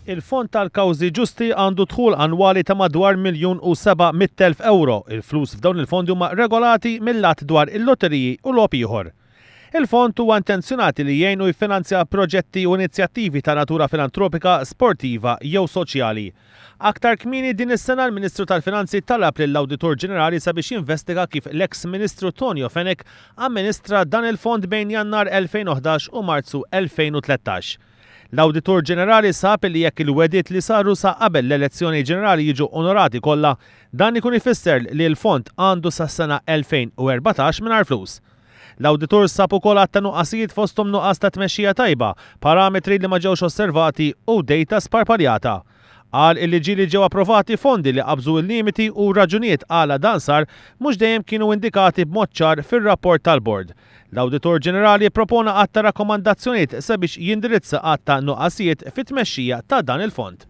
Il-Fond tal-Kawżi Ġusti għandu dħul annwali ta' madwar 1,700,000 ewro. Il-flus f'dawn il-fondi huma regolati mill-Att dwar il-Lotteriji u Logħob Ieħor. Il-fond huwa intenzjonat li jgħin u jiffinanzja proġetti u inizjattivi ta' natura filantropika, sportiva jew soċjali. Aktar kmieni din is-sena l-Ministru tal-Finanzi talab lill-Awditur Ġenerali sabiex jinvestiga kif l-eks Ministru Tonio Fenech amministra dan il-fond bejn Jannar 2011 u Marzu 2013. L-Awditur Ġenerali sab li jekk il-wegħdiet li saru sa qabel l-elezzjoni ġenerali jiġu onorati kollha, dan ikun ifisser li l-fond għandu sas-sena 2014 mingħajr flus. L-Awditur sab ukoll għadd ta' nuqqasijiet fosthom nuqqas ta' tmexxija tajba, parametri li ma ġewx osservati u dejta sparpaljata. Qal illi ġieli ġew approvati fondi li qabżu l-limiti u r-raġunijiet għala dan sar mhux dejjem kienu indikati b'mod ċar fir-rapport tal-Bord. L-Awditur Ġenerali ppropona għadd ta' rakkomandazzjonijiet sabiex jindirizza għadd ta' nuqqasijiet fit-tmexxija ta' dan il-fond.